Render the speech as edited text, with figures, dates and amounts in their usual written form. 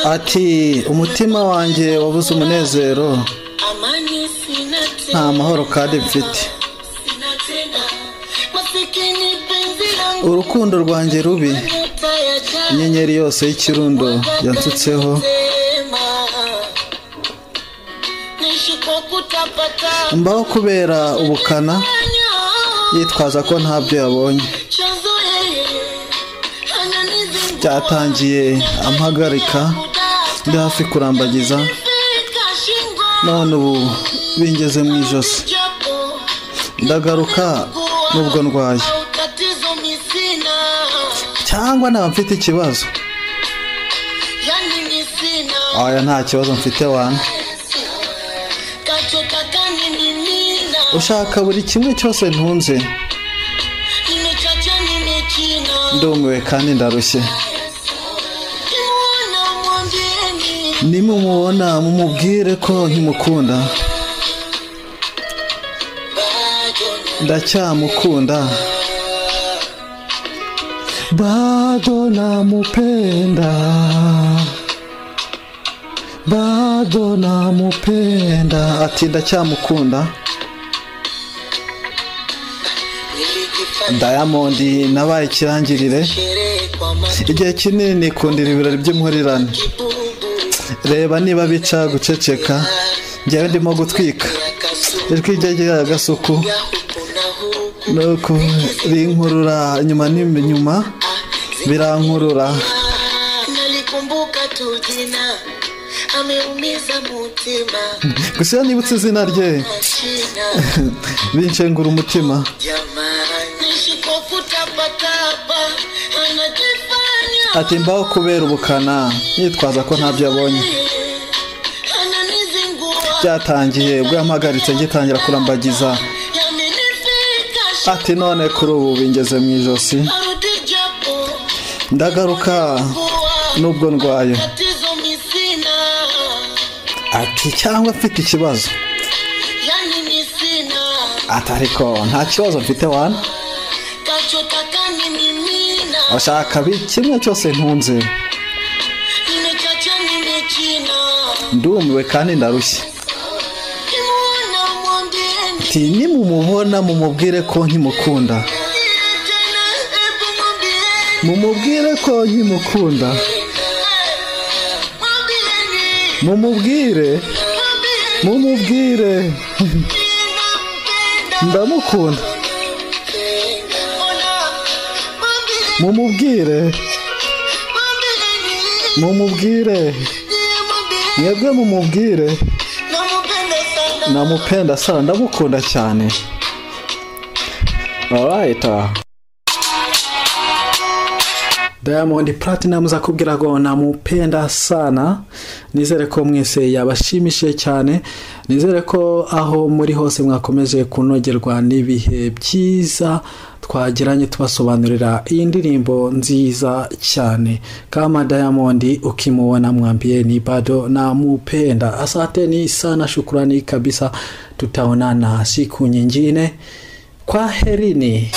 Ati umutima wanjye wabuze umunezero, Amani sina tena, nta mahoro kandi mfite. Sina tena. Masikini penzi langu Urukundo rwanjye rubi, nyota ya jana inyenyeri yose y'ikirundo yansutseho. Sema. Nishi kwa kutapatapa Mbaho kubera ubukana, yitwaza ko ntabyo yabonye. Chanzo yeye ananizingua. Byatangiye ampagarika ndi hafi kurambagiza, Fika shingo none ubu bingeze mu ijosi. japo Ndagaruka nubwo ndwaye, au tatizo misina, cyangwa naba mfite ikibazo. yani misina Oya, nta kibazo mfite wana. kachotaka nimimina Ushaka buri kimwe cyose ntunze, nimechacha nimechina ndumiwe kandi ndarushye. Kimuona mwambieni Nimumubona mumubwire ko nkimukunda, bado ndacyamukunda, bado namupenda, bado namupenda. Ati ndacyamukunda. nilijifanya Diamond nabaye ikirangirire sherehe kwa igihe kinini, nikundira ibirori by'impurirane. makibubu Reba niba bica guceceka, njyewe ndimo gutwika ya kasu ijwi rye ry'agasuku ya huku na huku nuko rinkurura inyuma n'inyuma birankurura. Nalikumbuka tu jina ameumiza mutima Gusa iyo nibutse izina rye shina binshengura umutima. Jamani nishi kwa kutapatapa anajifanya Ati mbaho kubera ubukana, yitwaza ko ntabyo yabonye. Ananizingua Byatangiye ubwo yampagaritse ngitangira kurambagiza, yamenifika ati none kuri ubu bingeze mu ijosi. arudi japo Ndagaruka kuwa nubwo ndwaye. tatizo misina, Ati cyangwa mfite ikibazo. yani misina Ati ariko nta kibazo mfite wana. kachotaka nimimina Ashaka kimwe cyose ntunze, nimechacha nimechina ndumiwe kandi ndarushye. Kimuona mwambieni Ati nimumubona mumubwire ko nkimukunda, tena hebu mwambieni mumubwire ko nkimukunda, mwambieni mumubwire, mwambieni mumubwire nampenda ndamukunda, ona mwambieni mumubwire, mwambieni mumubwire, mwambieni mwebwe mumubwire namupenda sana namupenda sana, ndamukunda cyane. Alright. Diamond Platnumz akubwira ngo namupenda sana. Nizere ko mwese yabashimishije cyane, nizere ko aho muri hose mwakomeje kunogerwa n'ibihe byiza twagiranye tubasobanurira iyi ndirimbo nziza cyane. Kama Diamond ukimubona mwambie ni bado namupenda. Asanteni sana, shukrani kabisa, tutaonana siku nyingine. Kwaherini.